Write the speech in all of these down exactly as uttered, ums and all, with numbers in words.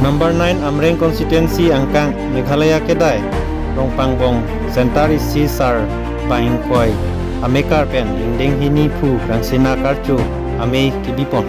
Number nine Amreng constituency angkang Meghalaya kedai Rongpangbong Center isi sar bang ingkoi amekar pen ingdeng hini phu Rangsina Karcho amei kebipon.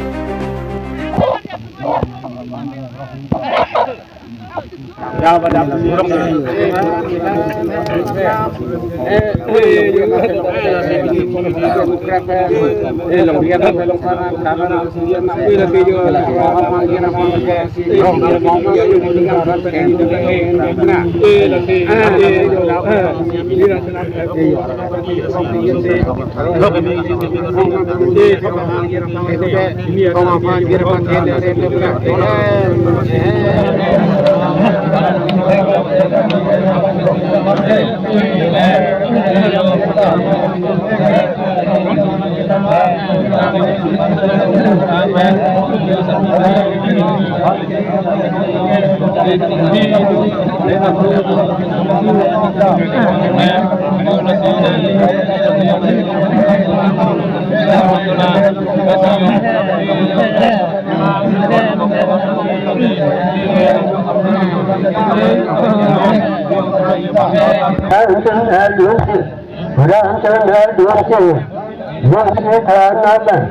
Ramchandra Doshi, Ramchandra Doshi, Doshi Thana Bank,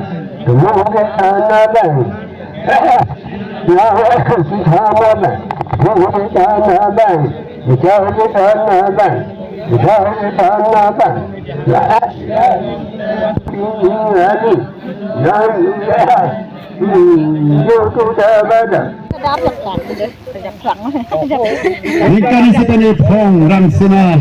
Doshi Thana Bank, Doshi Thana Bank, Doshi Thana Bank, Doshi Thana Bank, Doshi Thana Bank, Nani, Nani, Nani, Ningkan isi tani phong Rangsina.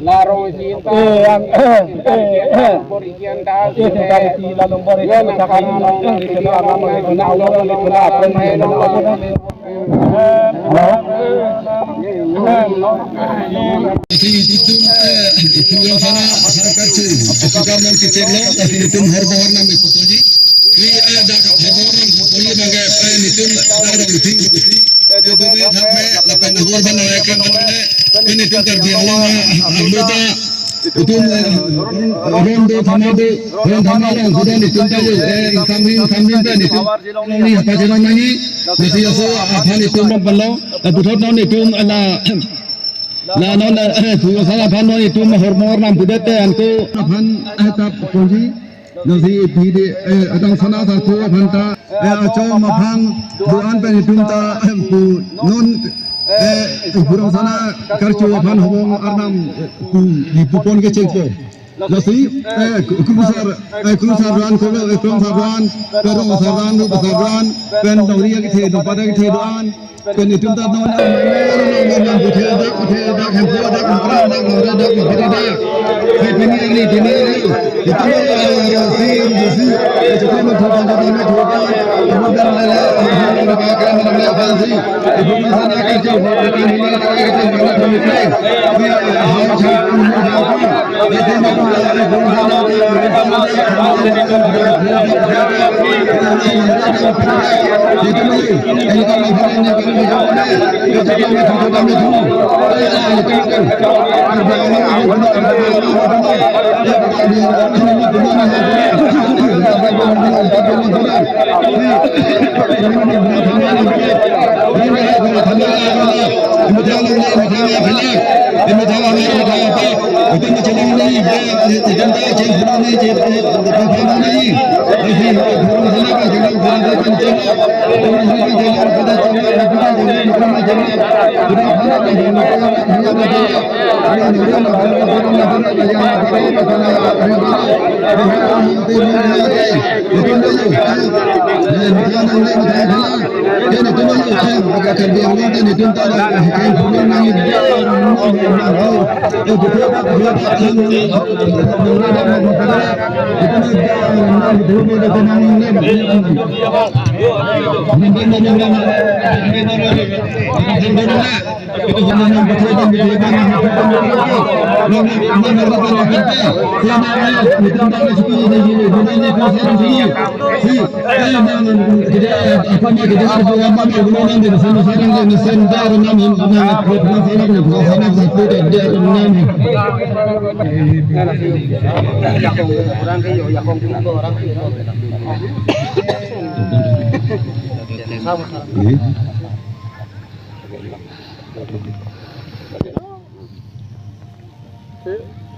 Larong si ta. Eh, ang, eh, eh, eh. Bor ikian ta. Eh, si ta si la long bor ikian ta. Lasi nelitum, eh, itum yang sana, sana karchu, itum kan nangkechek lo, lasi nelitum hor bahar nam iputoji. Ni, eh, dak hor bahar nam iputoji bangke, eh, nelitum, eh, dong itum, eh, dobe thak me, lapen hor bahar nam iputoji. Ni nelitum Karbi Anglong, eh, anggota, itum, eh, ron do thama do, ron thama do, sudah nelitum tayo, eh, ingsamri, ingsamri ta nelitum. Ni apa jalan lagi? Lasi laso aphan itum rom palo, eh, puthot non itum, eh, la, La non, eh, pu sana aphan non itum hor bahar nam pudet te anke aphan, eh, ta ponji. Lasi pidi, eh, adang sana sa pu aphan ta, eh, achom aphan do-an pen itum ta, eh, pu non, eh, pu rong sana karcho aphan hobong arnam, eh, pu, ipupon kechengpo. Lasi, eh, ku-, kurusar, eh, kurusar do-an kolo, eh, krongsar do-an, pen rongsar do-an, rupasar do-an, pen dongri akethe, dongpat akethe do-an, pen itum ta non, eh, non, non, non, puthe dak, puthe dak, hempo dak, mangkra dak, mangre dak, mangkri dak. Hai pini ari, pini ari. Itum, eh, si, si, eh, cukup menthu, menthu, menthu, menthu,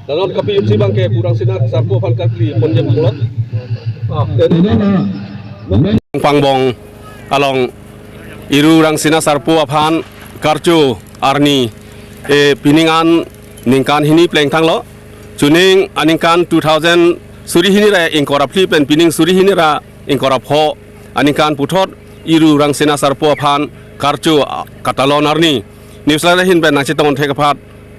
Lanon kapijutsi abangke pu Rangsina Sarpo aphan kapli ponjem pulo. Pangbong along Iru Rangsina Sarpo aphan karcho arni, eh, pining an ningkan hini plengthanglo. Chuning aningkan two thousand suri hini ra ingkoi ra phli pen pining suri hini ra ingkoi ra pho aningkan puthot Iru Rangsina Sarpo aphan karcho, ah, katalon arni. News ladak ahin pen nangchetong thek apot,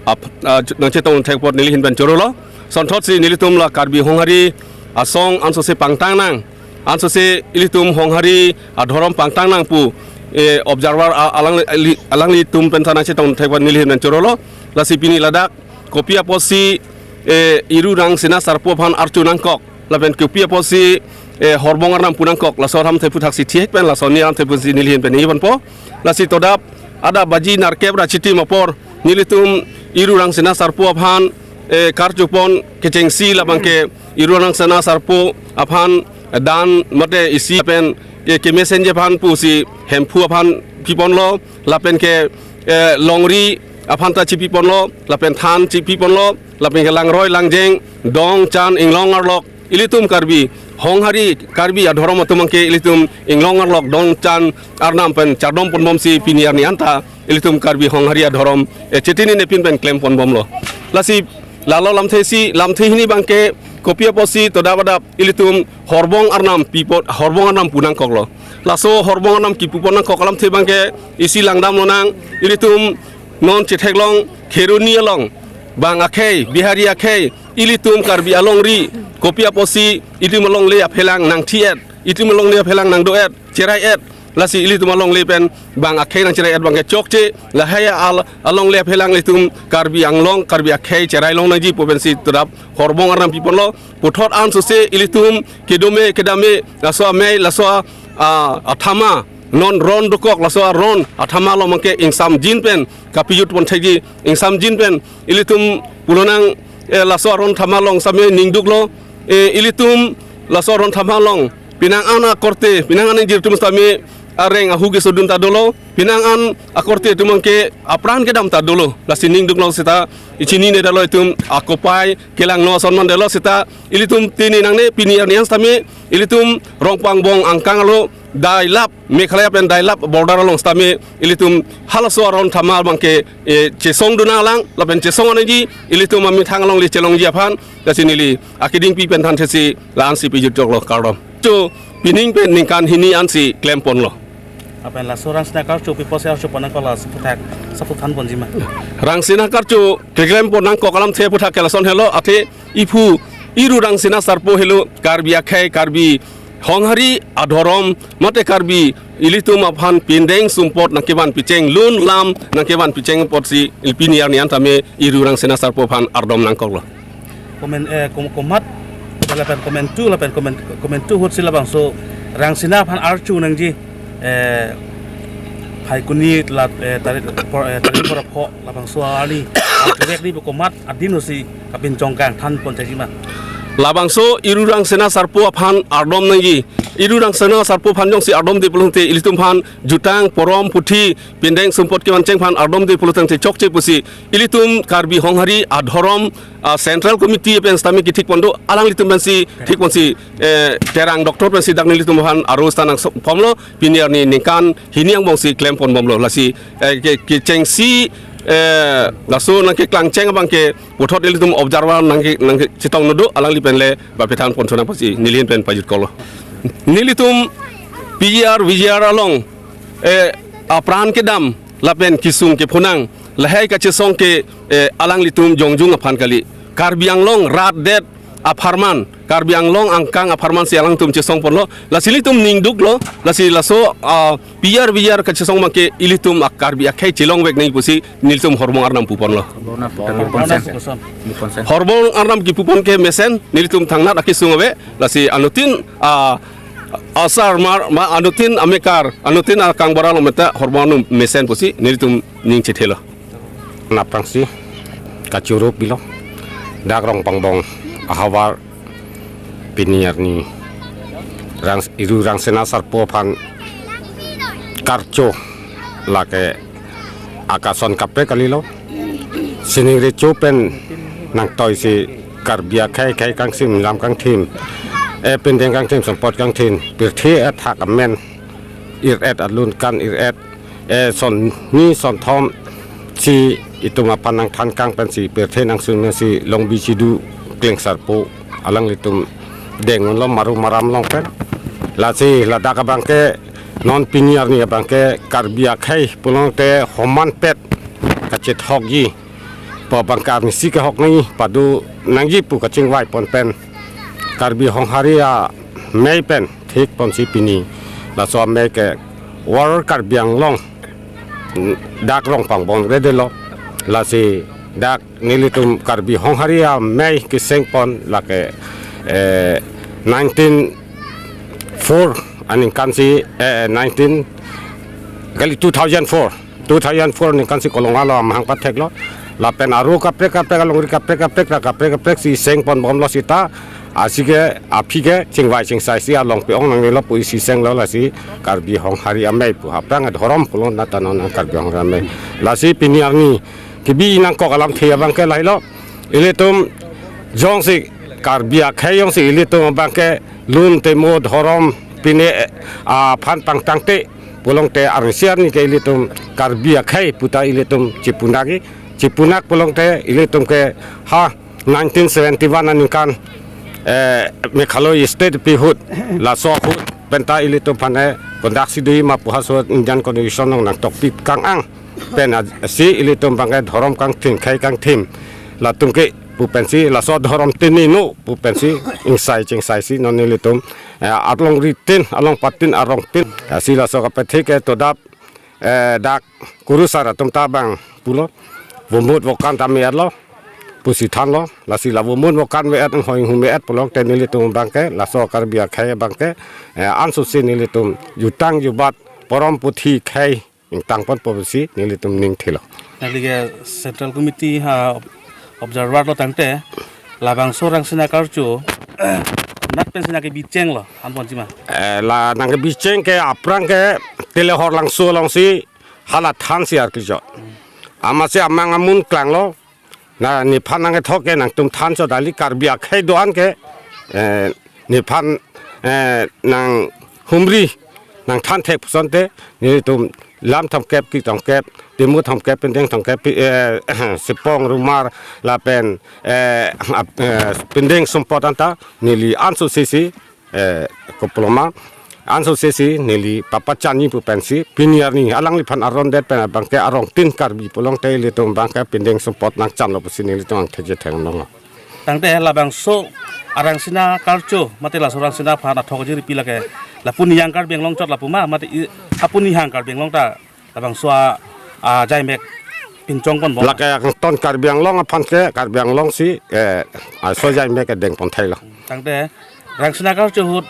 ap-, ah, nangchetong thek apot neli ahin pen chorolo. Sonthotsi nelitum la Karbi Honghari asong ansose pangtang nang, ansose ilitum Honghari adhorom pangtang nang pu, eh, observer a-, alang li-, alanglitum pen ta nangchetong thek apot neli ahin pen chorolo. Lasi pini ladak kopi apotsi, eh, Iru Rangsina Sarpo aphan archo nangkok, lapen kopi apotsi, eh, Horbong Arnam pu nangkok, laso alamthe aphuthaksi thihek pen laso alamthe aphuthaksi neli ahin pen ningje ponpo. Lasi todap adap baji nerkep ra chitim apor nelitum Iru Rangsina Sarpo aphan, eh, karcho pon kechengsi labangke Iru Rangsina Sarpo aphan dan mate isi pen ke, kemesen aphan pusi Hemphu aphan piponlo, lapen ke, eh, longri aphan ta chipiponlo, lapen than chipiponlo, lapen ke langroi langjeng, dong chan inglong arlok, ilitum Karbi Honghari, Karbi adhorom atum abangke ilitum inglong arlok dong chan arnam pen chardom ponbomsi pini arni anta ilitum Karbi Honghari adhorom, eh, chetini nepin pen klem ponbomlo. Lasi lalo lamthe isi, lamthe hini abangke kopi apotsi todap adap ilitum Horbong Arnam pipo, Horbong Arnam pu nangkoklo. Laso Horbong Arnam kipu pon nangkok alamthe abangke isi langdam lonang, ilitum non chetheklong Kheroni along bang akhei, Bihari akhei, ilitum Karbi alongri, kopi apotsi ilitum alongle aphelang nangthi-et, ilitum alongle aphelang nangdo-et, cherai-et. Lasi ilitum alongle pen bang akhei nangcherai-et abangke chokche, lahai al-, alongle aphelang ilitum Karbi Anglong, Karbi akhei cherai long nangji pu pensi todap Horbong Arnam piponlo. Puthot ansose ilitum kedome kedame laso amei, laso a, athama, non ron dokok, laso aron athama along abangke ingsamjin pen kapijut pon thekji, ingsamjin pen ilitum pulo nang, eh, laso aron athama along sitame ningduklo, eh, ilitum laso aron athama along penang an akorte, penang an ingjir atum sitame areng ahu kesodun ta dolo, penang an akorte atum abangke apran kedam ta dolo. Lasi ningduklo seta, ichinine detlo itum akopai kelangno ason mandetlo seta, ilitum tini nangne pini arni an sitame ilitum Rongpangbong angkang arlo Dailap, Meghalaya pen Dailap border along sitame ilitum halaso aron athama abangke, eh, chesongdun nanglang, lapen chesong nangji, ilitum amethang alongle chelongji aphan, lasi neli akeding pi pen thanthesi la-ansi pijut choklo, kardom. Cho pining pen ningkan hini ansi klem ponlo. Lapen laso Rangsina karcho pi apotsi archo pon nangkok, la aputhak saputhan ponji ma? Rangsina karcho keklem pon nangkok alamthe aputhak ke lason helo, athe iphu Iru Rangsina Sarpo helo Karbi akhei, Karbi Honghari adhorom mate Karbi ilitum aphan pindeng sumpot nangkevan picheng, lun lam nangkevan picheng apotsi pini arni an tame Iru Rangsina Sarpo aphan ardom nangkoklo. Komat, eh, kom-, komat, lapen komat tu, lapen komat, komat tu ahutsi labangso Rangsina aphan archo nangji, eh, Phaikuni la, eh, tarik, por, eh, tarik ingkoi ra pho, labangso arni, archo vek di komat adin ahutsi kapinchong kangthan pon thekji ma? Labangso Iru Rangsina Sarpo aphan ardom nangji. Iru Rangsina Sarpo aphan jongsi ardomde pulote ilitum aphan jutang, porom, puthi, pindeng sumpot kevan cheng aphan ardomde pulo tangte chokche pusi ilitum Karbi Honghari adhorom, ah, Central Committee pen sitame kethik pon do, alanglitum pensi thik ponsi, eh, Terang doctor pensi dak nelitum aphan aro sita nangso-, pomlo, pini arni ningkan hini angbongsi klem ponbomlo. Lasi, eh, ke, kechengsi, eh, laso nangkeklang cheng abangke puthot ilitum observer nangke, nangkechetong nodo, alangli penle bapethan pon thunang pusi neli ahin pen pajutkoklo. Nelitum P G R, V G R along, eh, apran kedam lapen kesung kephonang lahai kachesong ke, eh, alanglitum jongjung aphan kali. Karbi Anglong rat det apharman, Karbi Anglong angkang apharman si alangtum chesong ponlo. Lasi ilitum ning duklo, lasi laso, ah, P R V R kachesong abangke ilitum a Karbi akhei chelongvek nangji pusi nelitum Horbong Arnam pu ponlo. Horbong Arnam kipu pon ke mesen, nelitum thangnat akesung ave, lasi anuttin, ah, asar mar, ma anuttin amekar, anuttin akangbar along meta Horbong Arnam mesen pusi nelitum ning chethelo. Naprangsi kachoro pilo, dak Rongpangbong ahavar pini arni Rang, Iru Rangsina Sarpo aphan karcho lake akason kaprek kalilo. Sining recho pen nangtoi si Karbi akhei, khei kangsim, lam kangthim, eh, pindeng kangthim, sumpot kangthim, pirthe athak amen ir-et, alun kan ir-et, eh, son ni son thom si itum aphan nangthan kang pensi pirthe nangsun si longbi chidu Klengsarpo alanglitum deng unlo maru maram along pen. Lasi ladak abangke non pini arni abangke Karbi akhei pulote homanpet kachethokji pu abangke arnisi kehok nangji, pado nangji pu kachingvai pon pen Karbi Honghari amei pen thik ponsi pini laso amei ke World Karbi Anglong dak Rongpangbong redelo. Lasi dak nelitum Karbi Honghari amei keseng pon lake, eh, nineteen four aningkan si, eh, nineteen kali two thousand four, two thousand four aningkan si Kolonga along amahang patheklo. Lapen aru kaprek kaprek, alongri kaprek kaprek, ra kaprek kaprek si seng pon bomlo seta, asi ke aphi ke chingvai chingsai si along pe-ong nangnelo pu isi senglo. Lasi Karbi Honghari amei pu aphrang adhorom pulo nata non Karbi Honghari amei. Lasi pini arni kebi nangkok alamthe abangke lahelo. Ilitum jongsi Karbi akhei jongsi ilitum abangke lun temo dhorom pine, eh, aphan pangtangte pulote arnisi arni ke ilitum Karbi akhei puta ilitum chipunagi, chipunak pulote ilitum ke ha nineteen seventy-one aningkan, eh, Meghalaya State pi ahut, laso ahut penta ilitum aphan, eh, kondaksi dui ma pu haso Indian Constitution along nangtokpi kang-ang pen a-, si ilitum abangke dhorom kangthim, khei kangthim, latum ke pu pensi laso dhorom tinino pu pensi ingsai chingsai si non ilitum, eh, alongritin, alongpatin, arongtin, eh, si laso kapathik ke todap, eh, dak kurusar atum ta abang pulo, vomut vokan ta me-etlo pusi thanlo. Lasi la vomut vokan me-et, inghoi inghum me-et pulote nelitum abangke laso Karbi akhei abangke, eh, ansose nelitum jutang jubat porom puthi khei ingtang ponpo pusi nelitum ning thelo. Nangli ke Central Committee ha ob-, observer lo tangte labangso Rangsina karcho nat pensi nangkebichenglo, anponji ma? Eh, la nangkebicheng ke aphrang ke Telehor Langso alongsi hala thansi arkijo. Amatsi amang amun klanglo. Na nephan nangkethok ke nangtum thanchot, dali Karbi akhei do-an ke, eh, nephan, eh, nanghumri nangthan thek pusonte, nelitum lam thomkep, kik thomkep, temo thomkep, pindeng thomkep, pi-, eh, sipong rumar lapen, eh, ap-, eh, pindeng sumpot anta neli ansose si, eh, koploma, ansose si neli papachanji pu pensi pini arni alangliphan aron det pen abangke arongtin Karbi pulote ilitum abangke pindeng sumpot nangchanlo pusi nelitum angthek chetheng nanglo. Tangte labangso a Rangsina karcho mate laso Rangsina aphan athok ajirpi lake lapu nihang Karbi Anglong chot lapu ma, mate i-, lapu nihang Karbi Anglong ta labangso a, a jaimek pinchong ponbom? Lake angton Karbi Anglong aphan ke Karbi Anglong si, eh, aso jaimek kedeng pon thailo. Tangte Rangsina karcho ahut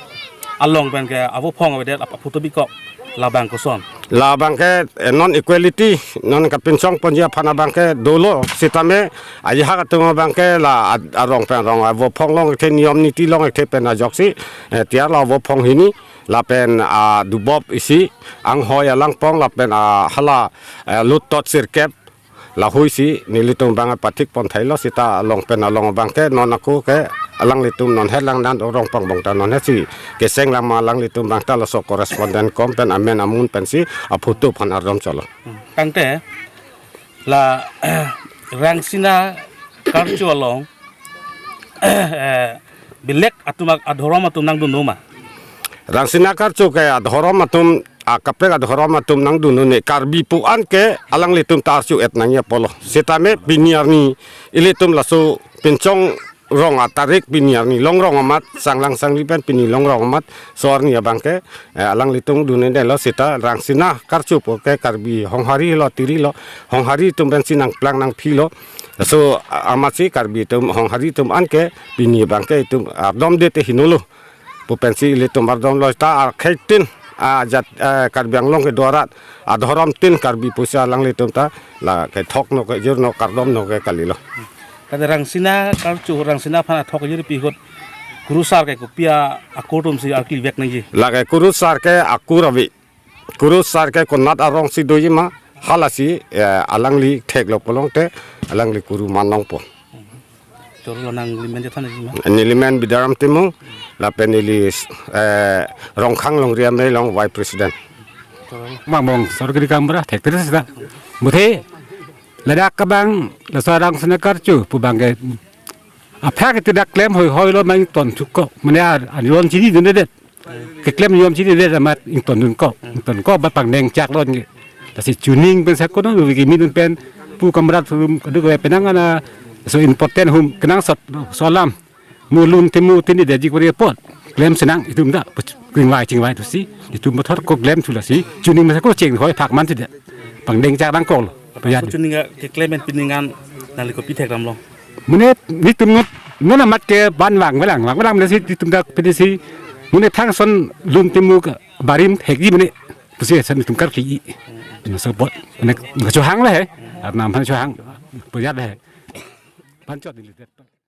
along pen ke avo phong avedet ap-, aphuto bikok labang koson? Labangke, eh, non equality, non kapinchong ponji aphan abangke dolo, sitame ajahak atum abangke la ad-, arong pen rong avo phong long ekthe, niyom niti long ekthe pen ajoksi, eh, tiar la avo phong hini lapen, ah, dubop isi, anghoi alangpong lapen, ah, hala, eh, lut tot sirkep lahui si nelitum abang pathik pon thailo, seta along pen along abangke non ako ke alanglitum non het lang nan Rongpangbong ta non het si keseng lang ma alanglitum abang ta laso correspondent kom pen amen amun pensi aphuto aphan ardom cholo. Tangte la Rangsina karcho along, eh, belek atum ak-, adhorom atum nangdun do ma? Rangsina karcho ke adhorom atum akaprek adhorom atum nangdun un-e, Karbi pu an ke alanglitum ta archu-et nangji apotlo. Setame pini arni ilitum laso Pinchong rong atarik pini arni longrong amat, sanglang sangli pen pini longrong amat, so arni abang ke, eh, alanglitum dun un-edetlo seta Rangsina Karcho pu ke Karbi Honghari lo, Tiri lo, Honghari atum pensi nangplang nangphilo. So, a-, amatsi Karbi atum, Honghari atum an ke pini abang ke itum ardomdet te hinolo pu pensi ilitum ardomlo ta arkhei tin, ah, jat, eh, Karbi Anglong kedo arat adhorom tin Karbi pusi alanglitum ta la kethok no kejor no kardom no ke kalilo. Kade Rangsina Karcho, Rangsina aphan athok kejor pi ahut kurusar ke kopi akur atumsi arkli vek nangji? Lake kurusar ke akur ave. Kurusar ke konat arongsi doji ma, halasi, eh, alangli theklo pulote alangli kuru man longpo. Chorolo, nangli men chethan nangji ma? Neli men Bidaram Timung, lapen neli, eh, Rongkhang Longri Amei along Vice President. Chorolo. Mangmong sorkari kamra thektere sita. Muthe ladak abang, laso Rangsina Karcho pu abang ke aphak itu dak klem hoi hoi lo, mang ton thuk ko. Mane ar, an yon chini dundedet. Keklem yom chini le amat ington dun ko. Ington ko ba pangdeng chak lo ni. Lasi chuning pen sa kono wi kimi dun pen pu kamrat hum kaduk we penang ana so important hum kenangsot so alam. Mu lun temu tini de jik wari pot. Klem senang itum da. Kringvai chingvai tu si. Itum motor ko klem tu lasi. Chuning masa ko cheng hoi phak man tu de. Pangdeng chak nang kol. Payat. Chuning keklem pen pining an nangli kopi thekdamlo? Mane netum ngut non amat ke ban vangvelang, vangvelang mane si netum dak pini si mane thang ason lun temu ke barim thekji mane. Pusi ason netum karkli. Mane support. Mane kachohang le he. Arnam aphan chohang. Payat le he. Panchot ni le.